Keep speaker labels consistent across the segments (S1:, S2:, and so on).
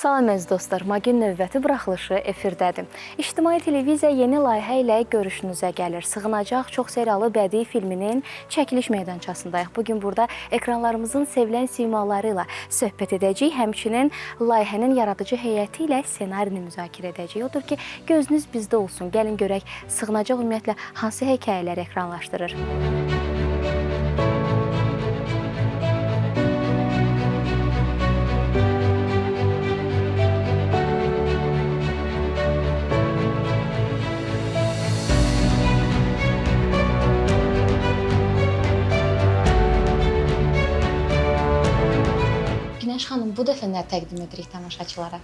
S1: Salam əziz dostlar, Magin növbəti buraxılışı efirdədir. İctimai televiziya yeni layihə ilə görüşünüzə gəlir. Sığınacaq çox seriyalı bədii filminin çəkiliş meydançasındayıq. Bu gün burada ekranlarımızın sevilən simaları ilə söhbət edəcəyik. Həmçinin layihənin yaradıcı heyəti ilə ssenarini müzakirə edəcəyik. Odur ki, gözünüz bizdə olsun. Gəlin görək Sığınacaq ümumiyyətlə hansı hekayələri ekranlaşdırır. Günəş xanım, bu dəfə nə təqdim edirik tamaşaçılara?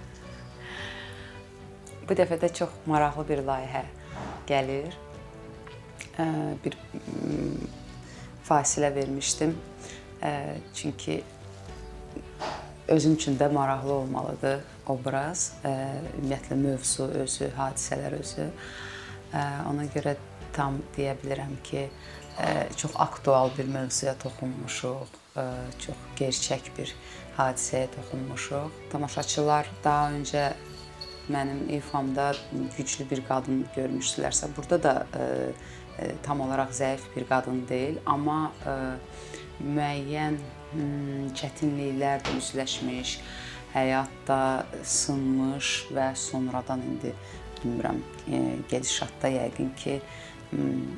S2: Bu dəfə də çox maraqlı bir layihə gəlir. Bir fasilə vermişdim. Çünki özüm üçün də maraqlı olmalıdır obraz, ümumiyyətlə mövzu özü, hadisələr özü. Ona görə tam deyə bilirəm ki, çox aktual bir mövzuya toxunmuşuq, çox gerçək bir hadisəyə toxunmuşuq. Tamaşaçılar daha öncə mənim ifamda güclü bir qadın görmüşdülərsə, burada da tam olaraq zəif bir qadın deyil, amma müəyyən çətinliklərlə üzləşmiş, həyatda sınmış və sonradan indi bilmirəm, gedişatda yəqin ki,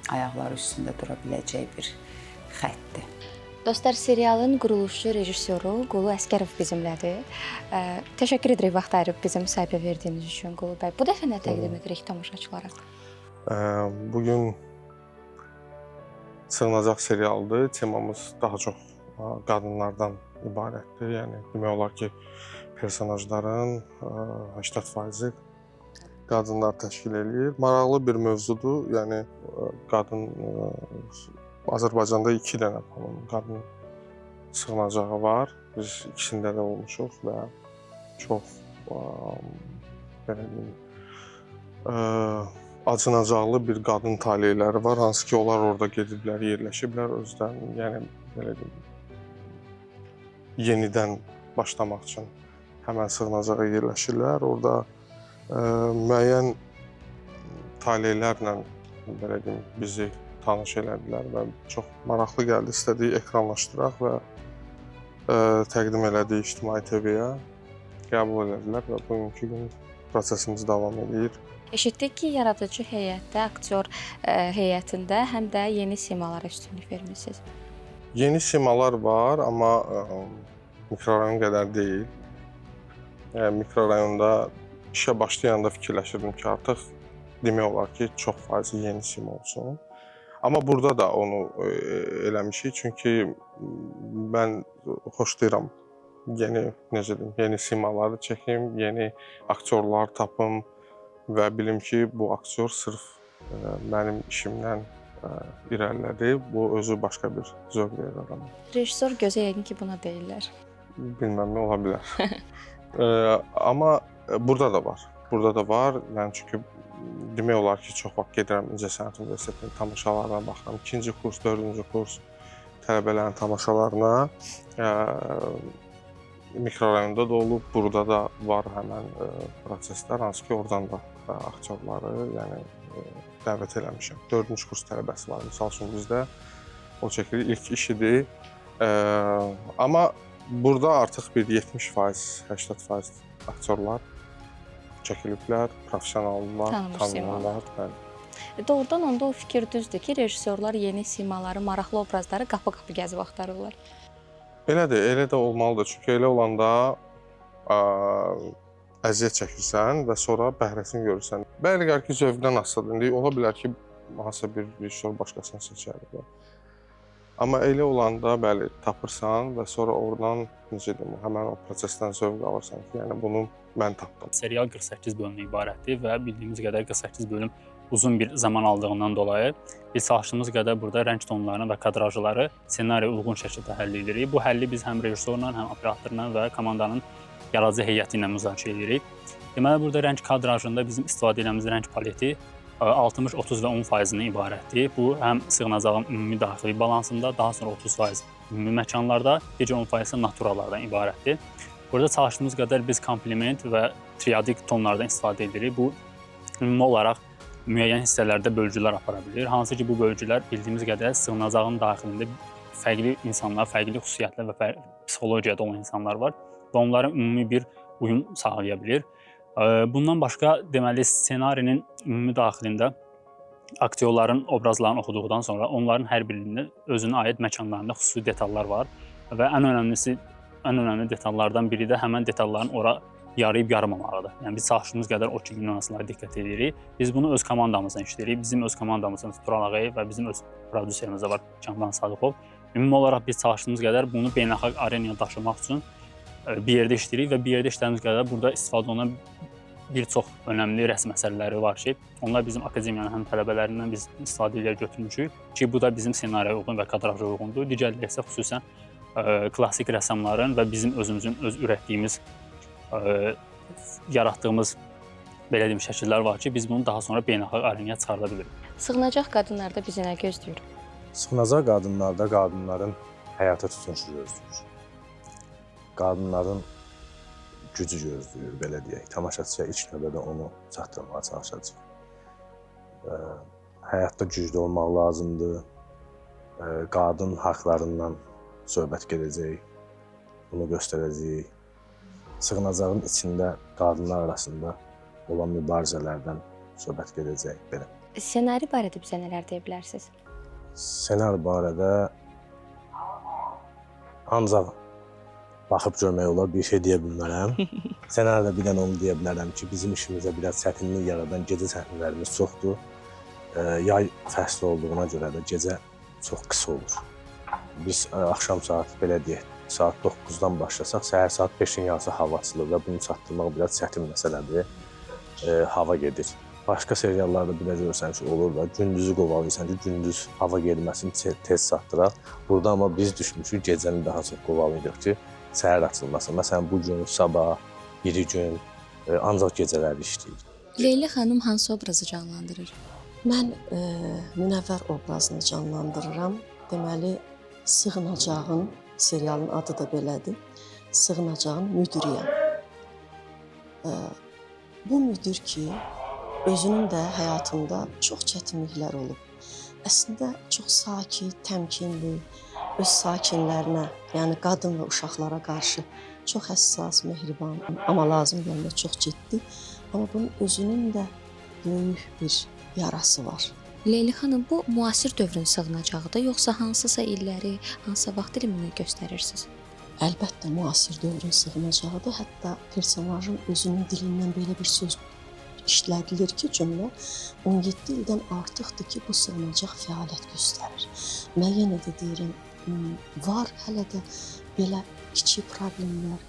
S2: ayaqları üstündə dura biləcək bir xəttdir.
S1: Dostlar, serialın quruluşçu rejissoru Qulu Əsgərov bizimlədir. Təşəkkür edirik vaxt ayırıb bizə müsahibə verdiyiniz üçün Qulu bəy. Bu dəfə nə təqdim edirik tamaşaçılara?
S3: Bugün Sığınacaq serialıdır. Temamız daha çox qadınlardan ibarətdir. Yəni demək olar ki, personajların 80%-i qadınlar təşkil eləyir. Maraqlı bir mövzudur. Yəni qadın Azərbaycanda 2 dənə qadın sığınacağı var. Biz ikisində də olmuşuq və çox belə deyim, acınacaqlı bir qadın taleləri var, hansı ki, onlar orada gediblər, yerləşiblər özlərini, yəni belə deyim, yenidən başlamaq üçün həmən sığınacağa yerləşirlər. Orada müəyyən talelərlə belə deyim, bizi tanış elədilər və çox maraqlı gəldi. İstədik ekranlaşdıraq və təqdim elədik İctimai TV-yə, qəbul elədilər və bugünkü gün prosesimiz davam edir.
S1: Eşitdik ki, yaradıcı heyətdə, aktyor heyətində həm də yeni simalara üstünlük vermisiniz.
S3: Yeni simalar var, amma mikrorayon qədər deyil. Yəni, mikrorayonda işə başlayanda fikirləşirdim ki, artıq demək olar ki, çox faizi yeni sima olsun. Amma burada da onu eləmişik, çünki mən xoşlayıram yeni, necə deyim, yeni simaları çəkim, yeni aktyorlar tapım və bilim ki, bu aktyor sırf mənim işimdən irəlilədi. Bu özü başqa bir zövq verir adama.
S1: Rejissor gözə yəqin ki, buna deyirlər.
S3: Bilməm, nə ola bilər. Amma burada da var. Burada da var. Yəni çünki demək olar ki, çox vaxt gedirəm İncəsənət Universitetinin tamaşalarına baxıram. 2-ci kurs, 4-cü kurs tələbələrin tamaşalarına. Mikrorayonda da olub, burada da var həmən proseslər, hansı ki, oradan da aktyorları, yəni dəvət eləmişəm. 4-cü kurs tələbəsi var, misal üçün bizdə o çəkilir, ilk işidir. Amma burada artıq bir 70%, 80% aktyorlar çəkiliblər, professionallar, tanınanlar. Bəli.
S1: Doğrudan onda o fikir düzdür ki, rejissorlar yeni simaları, maraqlı obrazları qapı-qapı gəzib axtarırlar.
S3: Elədir, elə də olmalıdır. Çünki elə olanda əziyyət çəkirsən və sonra bəhrəsini görürsən. Bəli, gəlir ki, zövqdən asılıdır. İndi ola bilər ki, hansısa bir rejissor başqasını seçər. Amma elə olanda, bəli, tapırsan və sonra oradan, necə deyim, həmən o prosesdən zövq alırsan ki, yəni bunu mən tapdım.
S4: Serial 48 bölümdən ibarətdir və bildiyimiz qədər 48 bölüm uzun bir zaman aldığından dolayı biz çalışdığımız qədər burada rəng tonlarını və kadrajları ssenariyə uyğun şəkildə həll edirik. Bu həlli biz həm rejissorla, həm operatorla və komandanın yaradıcı heyəti ilə müzakirə edirik. Deməli, burada rəng kadrajında bizim istifadə etdiyimiz rəng paleti 60, 30 və 10%-dən ibarətdir. Bu həm sığınacağın ümumi daxili balansında, daha sonra 30% ümumi məkanlarda, digər 10% isə naturalardan ibarətdir. Burada çalışdığımız qədər biz kompliment və triadik tonlardan istifadə edirik. Bu ümumi olaraq müəyyən hissələrdə bölgülər apara bilir. Hansı ki, bu bölgülər bildiyimiz qədər sığınacağın daxilində fərqli insanlar, fərqli xüsusiyyətlər və fərqli psixologiyada olan insanlar var və onların ümumi bir uyum sağlaya bilir. Bundan başqa deməli ssenarinin ümumi daxilində aktyorların obrazlarını oxuduqdan sonra onların hər birinin özünə aid məkanlarında xüsusi detallar var və ən önəmlisi, ən önəmli detallardan biri də həmin detalların ora yarayıb yarımamağıdır. Yəni biz çalışdığımız qədər o kimi nüanslara diqqət edirik. Biz bunu öz komandamızla işləyirik. Bizim öz komandamızın Tural Ağayev və bizim öz prodüserimiz də var, Kamran Sadıqov. Ümumi olaraq biz çalışdığımız qədər bunu beynəlxalq arenaya daşımaq üçün bir yerdə işləyirik və bir yerdə işlədiyimiz qədər burada istifadə olunan bir çox önəmli rəsm əsərləri var ki, onlar bizim akademiyanın həm tələbələrindən biz istifadə edərək götürmüşük ki, bu da bizim ssenariyə uyğun və kadraja uyğundur. Digərləri isə xüsusən klassik rəssamların və bizim özümüzün öz ürətdiyimiz, yaratdığımız belə deyim şəkillər var ki, biz bunu daha sonra beynəlxalq arenaya çıxarda bilirik.
S1: Sığınacaq qadınlarda bizi nə gözləyir?
S5: Sığınacaq qadınlarda qadınların həyata tutunuşu gözləyir. Qadınların gücü gözləyir, belə deyək. Tamaşaçıya ilk növbədə onu çatdırmağa çalışacaq. Həyatda güclü olmaq lazımdır. Qadın haqlarından söhbət gedəcək, bunu göstərəcəyik. Sığınacağın içində qadınlar arasında olan mübarizələrdən söhbət gedəcək, belə.
S1: Ssenari barədə bizə nələr deyə bilərsiniz?
S5: Ssenari barədə ancaq baxıb görmək olar, bir şey deyə bilmərəm. Ssenaridə bir dənə onu deyə bilərəm ki, bizim işimizə biraz çətinlik yaradan gecə səhnələrimiz çoxdur. Yay fəsli olduğuna görə də gecə çox qısa olur. Biz axşam saat, belə deyək, saat 9-dan başlasaq, səhər saat 5-in yarısı hava açılır və bunu çatdırmaq biraz çətin məsələdir. Hava gedir. Başqa seriallarda bir də görürsən ki, olur da, gündüzü qovalayırsan ki, gündüz hava getməsini tez çatdıraq. Burada amma biz düşmüşük, gecəni daha çox qovalayırıq ki, səhər açılmasın. Məsələn, bu gün, sabah, biri gün ancaq gecələri işləyir.
S1: Leyli xanım hansı obrazı canlandırır?
S6: Mən Münəvvər obrazını canlandırıram. Deməli, Sığınacağın, serialın adı da belədir, Sığınacağın müdüriyəm. Bu müdür ki, özünün də həyatında çox çətinliklər olub. Əslində, çox sakit, təmkinli, öz sakinlərinə, yəni qadın və uşaqlara qarşı çox həssas, mehriban, amma lazım gələndə çox ciddi. Amma bunun özünün də böyük bir yarası var.
S1: Leyli xanım, bu müasir dövrün sığınacağıdır, yoxsa hansısa illəri, hansısa vaxt dilimini göstərirsiniz?
S6: Əlbəttə, müasir dövrün sığınacağıdır. Hətta personajın özünün dilindən belə bir söz işlədilir ki, cümlə 17 ildən artıqdır ki, bu sığınacaq fəaliyyət göstərir. Mən yenə də deyirəm, var hələ də belə kiçik problemlər.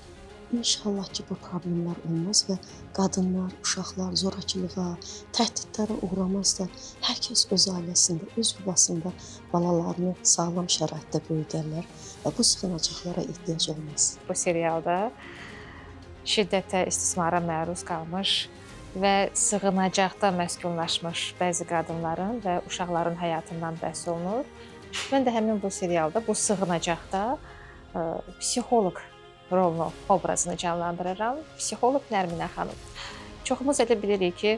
S6: İnşallah ki, bu problemlər olmaz və qadınlar, uşaqlar zorakılığa, təhdidlərə uğramaz da hər kəs öz ailəsində, öz yuvasında balalarını sağlam şəraitdə böyüdərlər və bu sığınacaqlara ehtiyac olmaz.
S7: Bu serialda şiddətə, istismara məruz qalmış və sığınacaqda məskunlaşmış bəzi qadınların və uşaqların həyatından bəhs olunur. Mən də həmin bu serialda, bu sığınacaqda psixoloq rolunu, obrazını canlandırıram. Psixoloq Nərminə xanım. Çoxumuz elə bilirik ki,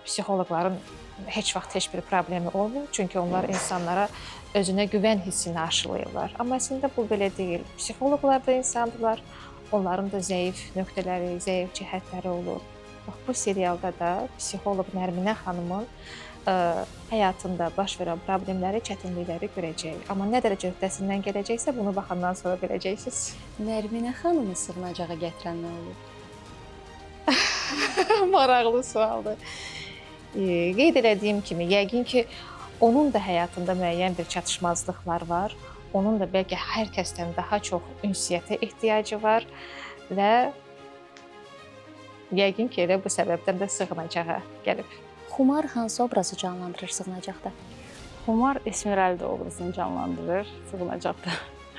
S7: psixoloqların heç vaxt heç bir problemi olmur. Çünki onlar insanlara özünə güvən hissini aşılayırlar. Amma əslində bu belə deyil. Psixoloqlar da insandırlar. Onların da zəif nöqtələri, zəif cəhətləri olur. Bax, bu serialda da psixoloq Nərminə xanımın həyatında baş verən problemləri, çətinlikləri görəcəyik. Amma nə dərəcə öhdəsindən gələcəksə, bunu baxandan sonra biləcəksiniz.
S1: Nərminə xanımı sığınacağa gətirən nə olub?
S7: Maraqlı sualdır. Qeyd elədiyim kimi, yəqin ki, onun da həyatında müəyyən bir çatışmazlıqlar var. Onun da bəlkə hər kəsdən daha çox ünsiyyətə ehtiyacı var və yəqin ki, elə bu səbəbdən də sığınacağa gəlib.
S1: Xumar hansı obrazı canlandırır sığınacaqda?
S8: Xumar Esmeralda obrazını canlandırır sığınacaqda.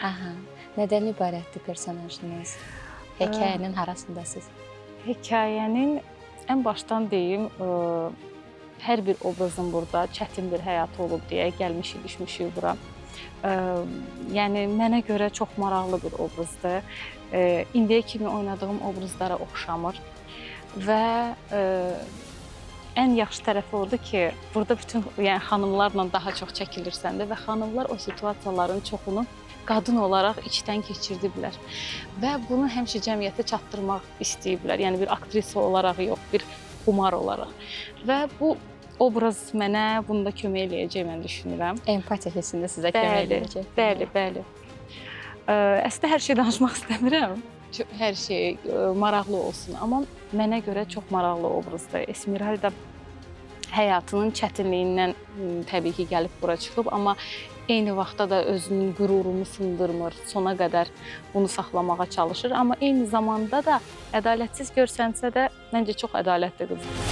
S1: Aha. Nədən ibarətdir personajınız? Hekayənin harasındasınız?
S8: Hekayənin ən başdan deyim, Hər bir obrazın burada çətin bir həyatı olub deyə gəlmişik, düşmüşük bura. Yəni mənə görə çox maraqlı bir obrazdır. İndiyə kimi oynadığım obrazlara oxşamır və ən yaxşı tərəfi odur ki, burada bütün yəni xanımlarla daha çox çəkilirsən də və xanımlar o situasiyaların çoxunu qadın olaraq içdən keçirdiblər və bunu həmişə cəmiyyətə çatdırmaq istəyiblər. Yəni bir aktrisa olaraq yox, bir xumar olaraq. Və bu obraz mənə bunda kömək eləyəcək, mən düşünürəm.
S1: Empatiya hissində sizə kömək eləyəcək.
S8: Bəli, bəli. Əslində hər şey danışmaq istəmirəm. Hər şey maraqlı olsun, amma mənə görə çox maraqlı obrazdır. Esmeralda həyatının çətinliyindən təbii ki, gəlib bura çıxıb, amma eyni vaxtda da özünün qürurunu sındırmır, sona qədər bunu saxlamağa çalışır. Amma eyni zamanda da ədalətsiz görsənsə də, məncə çox ədalətli qızdır.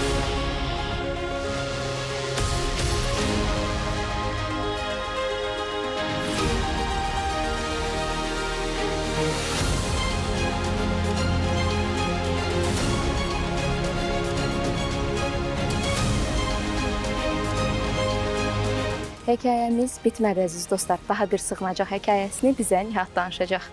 S1: Hekayəmiz bitmədi əziz dostlar. Daha bir sığınacaq hekayəsini bizə Nihat danışacaq.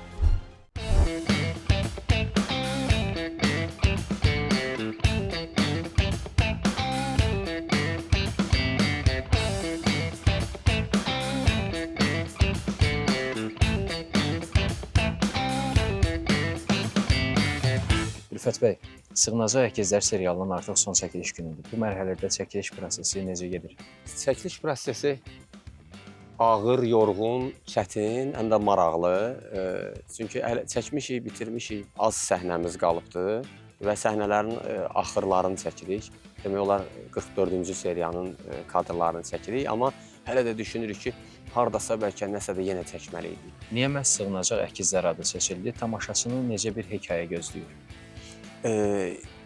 S9: Rüfət bəy, Sığınacaq Əkizlər serialının artıq son çəkiliş günüdür. Bu mərhələdə çəkiliş prosesi necə gedir?
S10: Çəkiliş prosesi ağır, yorğun, çətin, həm də maraqlı. Çünki hələ çəkmişik, bitirmişik, az səhnəmiz qalıbdır və səhnələrin axırlarını çəkirik. Demək olar 44-cü seriyanın kadrlarını çəkirik, amma hələ də düşünürük ki, hardasa bəlkə nəsə də yenə çəkməli idik.
S9: Niyə məhz Sığınacaq Əkizlər adı seçildi? Tamaşaçını necə bir hekayə gözləyir?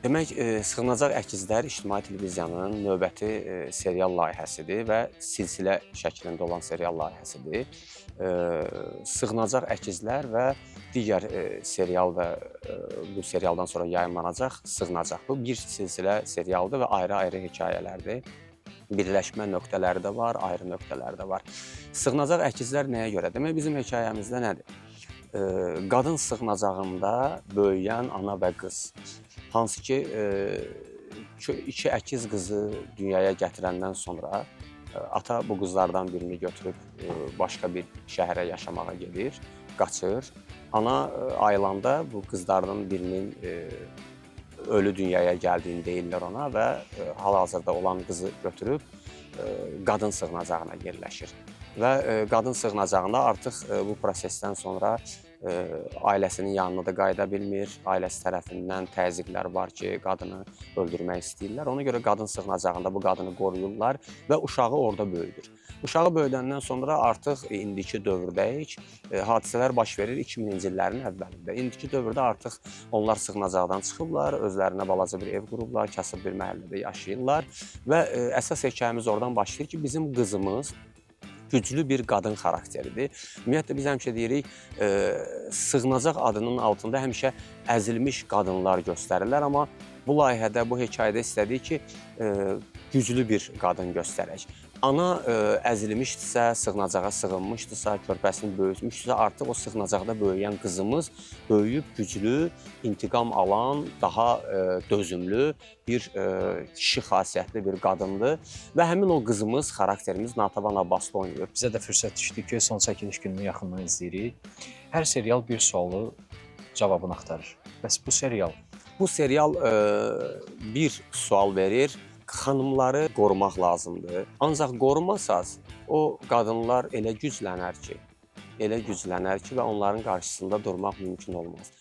S10: Demək, Sığınacaq Əkizlər İctimai Televiziyanın növbəti serial layihəsidir və silsilə şəklində olan serial layihəsidir. Sığınacaq Əkizlər və digər serial və bu serialdan sonra yayımlanacaq Sığınacaq. Bu bir silsilə serialdır və ayrı-ayrı hekayələrdir. Birləşmə nöqtələri də var, ayrı nöqtələri də var. Sığınacaq Əkizlər nəyə görə? Demək, bizim hekayəmizdə nədir? Qadın sığınacağında böyüyən ana və qız. Hansı ki, iki əkiz qızı dünyaya gətirəndən sonra ata bu qızlardan birini götürüb başqa bir şəhərə yaşamağa gedir, qaçır. Ana ayılanda bu qızlardan birinin ölü dünyaya gəldiyini deyirlər ona və hal-hazırda olan qızı götürüb qadın sığınacağına yerləşir. Və qadın sığınacağında artıq bu prosesdən sonra ailəsinin yanına da qayıda bilmir. Ailəsi tərəfindən təzyiqlər var ki, qadını öldürmək istəyirlər. Ona görə qadın sığınacağında bu qadını qoruyurlar və uşağı orada böyüdür. Uşağı böyüdəndən sonra artıq indiki dövrdəyik, hadisələr baş verir 2000-ci illərin əvvəlində. İndiki dövrdə artıq onlar sığınacaqdan çıxıblar, özlərinə balaca bir ev qurublar, kasıb bir məhəllədə yaşayırlar və əsas hekayəmiz oradan başlayır ki, bizim qızımız güclü bir qadın xarakteridir. Ümumiyyətlə, biz həmişə deyirik, sığınacaq adının altında həmişə əzilmiş qadınlar göstərirlər, amma bu layihədə, bu hekayədə istədik ki, güclü bir qadın göstərək. Ana əzilmişdirsə, sığınacağa sığınmışdırsa, körpəsini böyütmüşdürsə, artıq o sığınacaqda böyüyən qızımız böyüyüb güclü, intiqam alan, daha dözümlü bir kişi xasiyyətli bir qadındır. Və həmin o qızımız, xarakterimiz Natavan Abbaslı oynayır.
S9: Bizə də fürsət düşdü ki, son çəkiliş gününü yaxından izləyirik. Hər serial bir sualı cavabını axtarır. Bəs bu serial?
S10: Bu serial bir sual verir. Xanımları qorumaq lazımdır. Ancaq qorumasaz, o qadınlar elə güclənər ki, elə güclənər ki və onların qarşısında durmaq mümkün olmaz.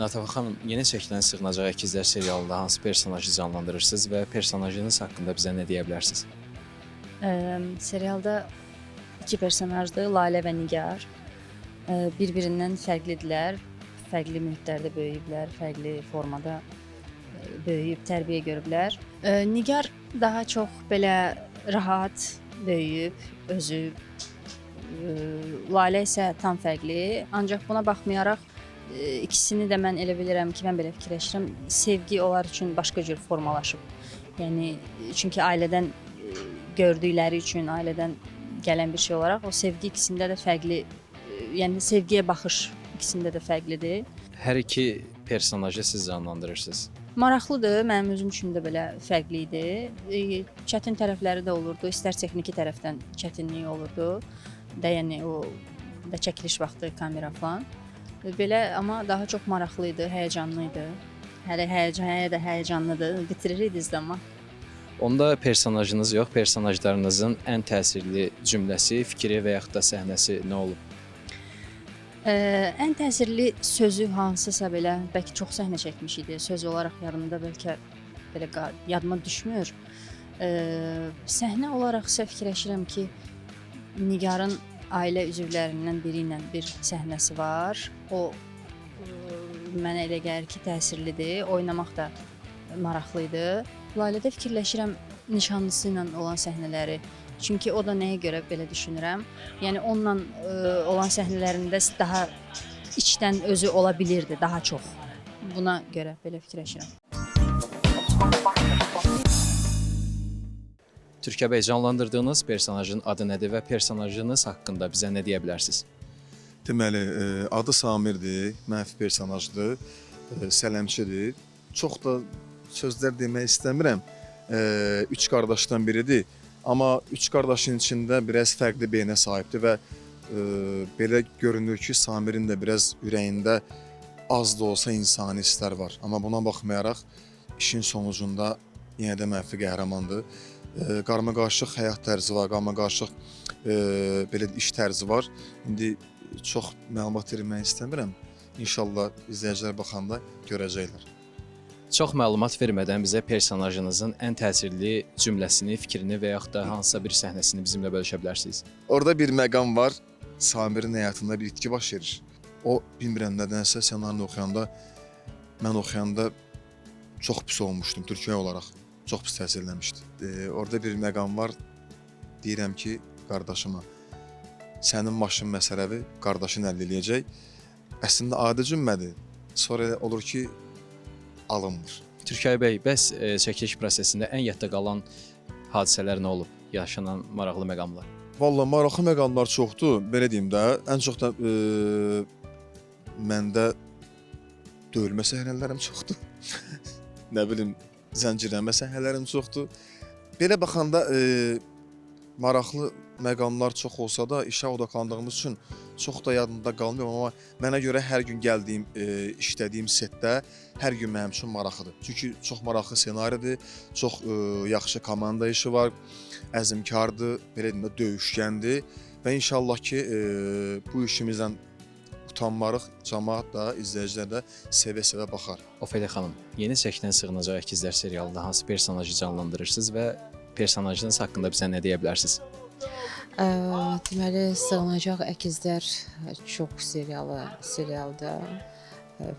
S9: Natəvan xanım, yeni çəkilən Sığınacaq Əkizlər serialında hansı personajı canlandırırsınız və personajınız haqqında bizə nə deyə bilərsiniz?
S11: Serialda iki personajdır, Lalə və Nigar. Bir-birindən fərqlidirlər, fərqli mühitlərdə böyüyüblər, fərqli formada böyüyüb, tərbiyə görüblər. Nigar daha çox belə rahat böyüyüb, özü. Lalə isə tam fərqli. Ancaq buna baxmayaraq ikisini də mən elə bilirəm ki, mən belə fikirləşirəm, sevgi onlar üçün başqa cür formalaşıb. Yəni çünki ailədən gördükləri üçün, ailədən gələn bir şey olaraq o sevgi ikisində də fərqli, yəni sevgiyə baxış ikisində də fərqlidir.
S9: Hər iki personajı siz canlandırırsınız.
S11: Maraqlıdır, mənim özüm üçün də belə fərqli idi. Çətin tərəfləri də olurdu, istər texniki tərəfdən çətinlik olurdu. Də, yəni o da çəkiliş vaxtı kamera falan. Belə, amma daha çox maraqlı idi, həyəcanlı idi. Hələ hələ də həyəcanlıdır, bitiririk düzdür amma.
S9: Onda personajınız yox, personajlarınızın ən təsirli cümləsi, fikri və yaxud da səhnəsi nə olub?
S11: Ən təsirli sözü hansısa belə, bəlkə çox səhnə çəkmiş idi. Söz olaraq yadımda bəlkə belə yadıma düşmür. Səhnə olaraq isə fikirləşirəm ki, Nigarın ailə üzvlərindən biri ilə bir səhnəsi var. O mənə elə gəlir ki, təsirlidir. Oynamaq da maraqlı idi. Lalədə fikirləşirəm nişanlısı ilə olan səhnələri. Çünki o da nəyə görə belə düşünürəm. Yəni onunla olan səhnələrində daha içdən özü ola bilirdi, daha çox. Buna görə belə fikirləşirəm.
S9: Türkə bəy, canlandırdığınız personajın adı nədir və personajınız haqqında bizə nə deyə bilərsiniz?
S12: Deməli, adı Samirdir, mənfi personajdır, sələmçidir. Çox da sözlər demək istəmirəm. Üç qardaşdan biridir. Amma üç qardaşın içində biraz fərqli beynə sahibdir və belə görünür ki, Samirin də biraz ürəyində az da olsa insani hisslər var. Amma buna baxmayaraq işin sonucunda yenə də mənfi qəhrəmandır. Qarmaqarışıq həyat tərzi var, qarmaqarışıq belə iş tərzi var. İndi çox məlumat vermək istəmirəm. İnşallah izləyicilər baxanda görəcəklər.
S9: Çox məlumat vermədən bizə personajınızın ən təsirli cümləsini, fikrini və yaxud da hansısa bir səhnəsini bizimlə bölüşə bilərsiniz.
S12: Orada bir məqam var, Samirin həyatında bir itki baş verir. O, bilmirəm nədənsə ssenarini oxuyanda, mən oxuyanda çox pis olmuşdum, Türkiyə olaraq çox pis təsirləmişdi. Orada bir məqam var, deyirəm ki, qardaşıma, sənin maşın məsələvi qardaşın əldə eləyəcək. Əslində adi cümlədir, sonra olur ki, alınmır.
S9: Türkay bəy, bəs çəkiliş prosesində ən yadda qalan hadisələr nə olub? Yaşanan maraqlı məqamlar.
S12: Vallahi maraqlı məqamlar çoxdur, belə deyim də. Ən çox da məndə döyülmə səhnələrim çoxdur. Nə bilim, zəncirlənmə səhnələrim çoxdur. Belə baxanda maraqlı məqamlar çox olsa da işə odaqlandığımız üçün çox da yadımda qalmıyor, amma mənə görə hər gün gəldiyim, işlədiyim setdə hər gün mənim üçün maraqlıdır. Çünki çox maraqlı ssenaridir, çox yaxşı komanda işi var, əzmkardır, belə deyim də, döyüşkəndir və inşallah ki, bu işimizdən utanmarıq, cəmaat da, izləyicilər də sevə-sevə baxar.
S9: Ofeliya xanım, yeni çəkilən Sığınacaq Əkizlər serialında hansı personajı canlandırırsınız və personajınız haqqında bizə nə deyə bilərsiniz?
S7: Deməli, Sığınacaq Əkizlər çox serialda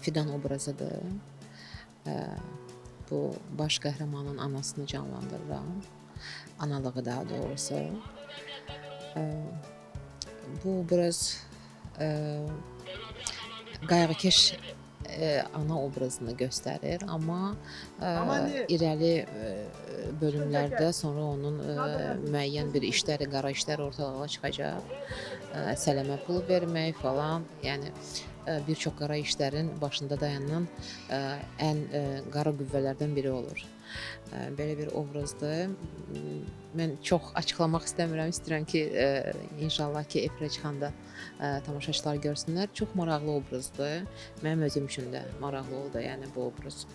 S7: Fidan obrazıdır. Bu baş qəhrəmanın anasını canlandırıram. Analığı daha doğrusu. Bu obraz qayğıkeş ana obrazını göstərir, amma irəli bölümlərdə sonra onun müəyyən bir işləri, qara işləri ortalığa çıxacaq. Sələmə pul vermək falan, yəni bir çox qara işlərin başında dayanan ən qara qüvvələrdən biri olur. Belə bir obrazdır. Mən çox açıqlamaq istəmirəm, istəyirəm ki, inşallah ki, efirə çıxanda tamaşaçılar görsünlər. Çox maraqlı obrazdır. Mənim özüm üçün də maraqlı oldu, yəni bu obraz.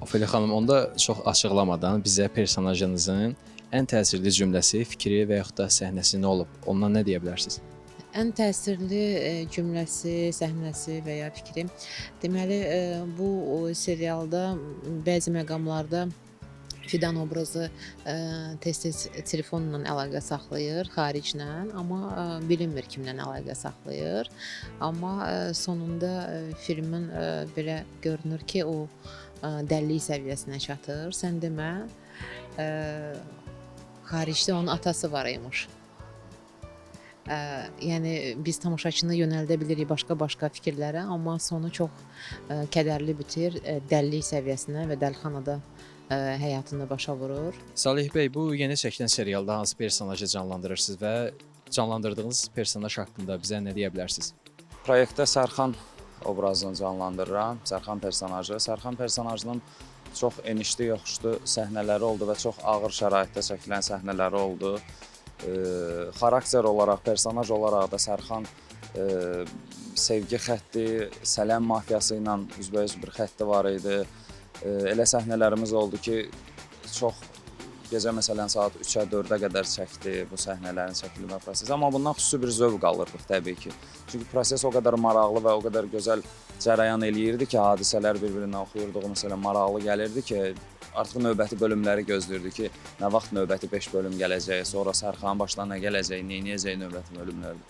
S9: Ofeliya xanım, onda çox açıqlamadan bizə personajınızın ən təsirli cümləsi, fikri və yaxud da səhnəsi nə olub? Ondan nə deyə bilərsiniz?
S7: Ən təsirli cümləsi, səhnəsi və ya fikri. Deməli, bu serialda bəzi məqamlarda Fidan obrazı tez-tez telefonla əlaqə saxlayır, xariclə, amma bilinmir kimlə əlaqə saxlayır. Amma sonunda filmin belə görünür ki, o
S13: dəllik səviyyəsinə çatır. Sən demə, xaricdə onun atası var imiş. Yəni biz tamaşaçını yönəldə bilirik başqa-başqa fikirlərə, amma sonu çox kədərli bitir, dəllik səviyyəsinə və dəlxanada həyatını başa vurur.
S9: Salih bəy, bu yeni çəkilən serialda hansı personajı canlandırırsınız və canlandırdığınız personaj haqqında bizə nə deyə bilərsiniz?
S14: Proyektdə Sərxan obrazını canlandırıram, Sərxan personajı. Sərxan personajının çox enişli, yoxuşlu səhnələri oldu və çox ağır şəraitdə çəkilən səhnələri oldu. Xarakter olaraq, personaj olaraq da Sərxan sevgi xətti, sələm mafiyası ilə üzbəüz bir xətti var idi. Elə səhnələrimiz oldu ki, çox gecə məsələn saat 3-ə 4-ə qədər çəkdi bu səhnələrin çəkilmə prosesi. Amma bundan xüsusi bir zövq alırdıq təbii ki. Çünki proses o qədər maraqlı və o qədər gözəl cərəyan eləyirdi ki, hadisələr bir-birindən oxuyurduq, məsələn maraqlı gəlirdi ki, artıq növbəti bölümləri gözləyirdi ki, nə vaxt növbəti 5 bölüm gələcək, sonra Sərxanın başına nə gələcək, nə eləyəcək növbəti bölümlərdə.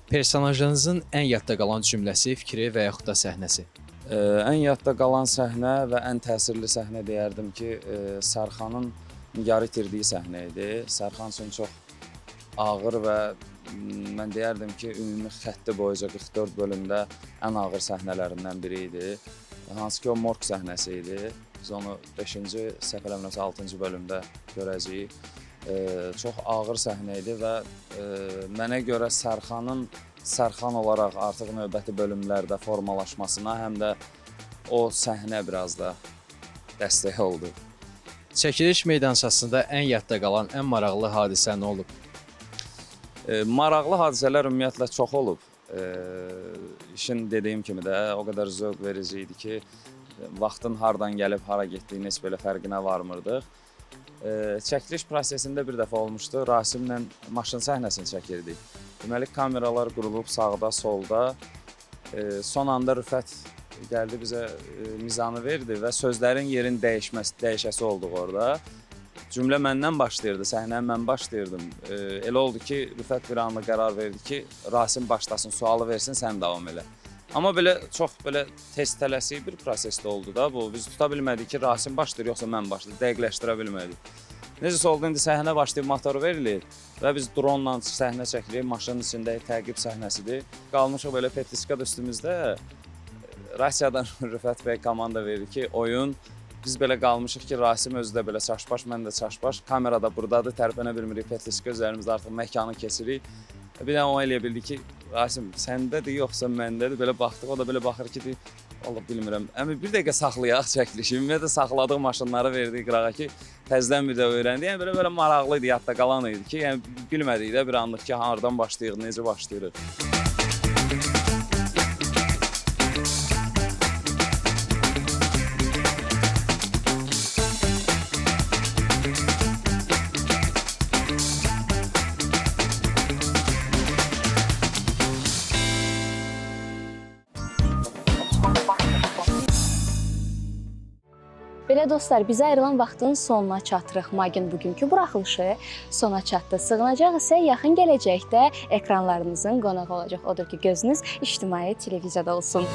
S9: Personajınızın ən yadda qalan cümləsi, fikri və yaxud da səhnəsi?
S14: Ən yadda qalan səhnə və ən təsirli səhnə deyərdim ki, Sərxanın Nigarı itirdiyi səhnə idi. Sərxan üçün çox ağır və mən deyərdim ki, ümumi xətti boyunca 44 bölümdə ən ağır səhnələrindən biri idi. Hansı ki, o morg səhnəsi idi. Biz onu 5-ci, səhv eləmirəmsə 6-cı bölümdə görəcəyik. Çox ağır səhnə idi və mənə görə Sərxanın Sərxan olaraq artıq növbəti bölümlərdə formalaşmasına həm də o səhnə biraz da dəstək oldu.
S9: Çəkiliş meydançasında ən yadda qalan, ən maraqlı hadisə nə olub?
S14: Maraqlı hadisələr ümumiyyətlə çox olub. İşin dediyim kimi də o qədər zövq verici idi ki, vaxtın hardan gəlib hara getdiyini heç belə fərqinə varmırdıq. Çəkiliş prosesində bir dəfə olmuşdu, Rasimlə maşın səhnəsini çəkirdik. Deməli, kameralar qurulub sağda, solda. Son anda Rüfət gəldi bizə mizanı verdi və sözlərin yerin dəyişəsi olduq orada. Cümlə məndən başlayırdı, səhnəni mən başlayırdım. Elə oldu ki, Rüfət bir anlıq qərar verdi ki, Rasim başlasın, sualı versin, sən davam elə. Amma belə çox belə tez tələsik bir prosesdə oldu da bu. Biz tuta bilmədik ki, Rasim başlayır, yoxsa mən başlayır, dəqiqləşdirə bilmədik. Necəsə oldu, indi səhnə başlayıb motor verilir və biz dronla səhnə çəkirik, maşının içində təqib səhnəsidir. Qalmışıq belə petliska da üstümüzdə. Rusiyadan Rüfət bəy komanda verir ki, oyun. Biz belə qalmışıq ki, Rasim özü də belə çaşbaş, mən də çaşbaş. Kamera da buradadır, tərpənə bilmirik, petliska üzərimizdə artıq məkanı keçirik. Bir dənə o eləyə bildi ki, Rasim, səndədir yoxsa məndədir? Belə baxdıq, o da belə baxır ki, Allah bilmirəm. Əmi bir dəqiqə saxlayaq çəkilişi. Ümumiyyətlə saxladıq maşınları verdik qırağa ki, təzədən bir də öyrəndik. Yəni belə maraqlı idi, yadda qalan idi ki, yəni bilmədik də bir anlıq ki, hardan başlayırıq, necə başlayırıq.
S1: Belə dostlar, bizə ayrılan vaxtın sonuna çatırıq. Magin bugünkü buraxılışı sona çatdı. Sığınacaq isə yaxın gələcəkdə ekranlarınızın qonağı olacaq. Odur ki, gözünüz ictimai televiziyada olsun.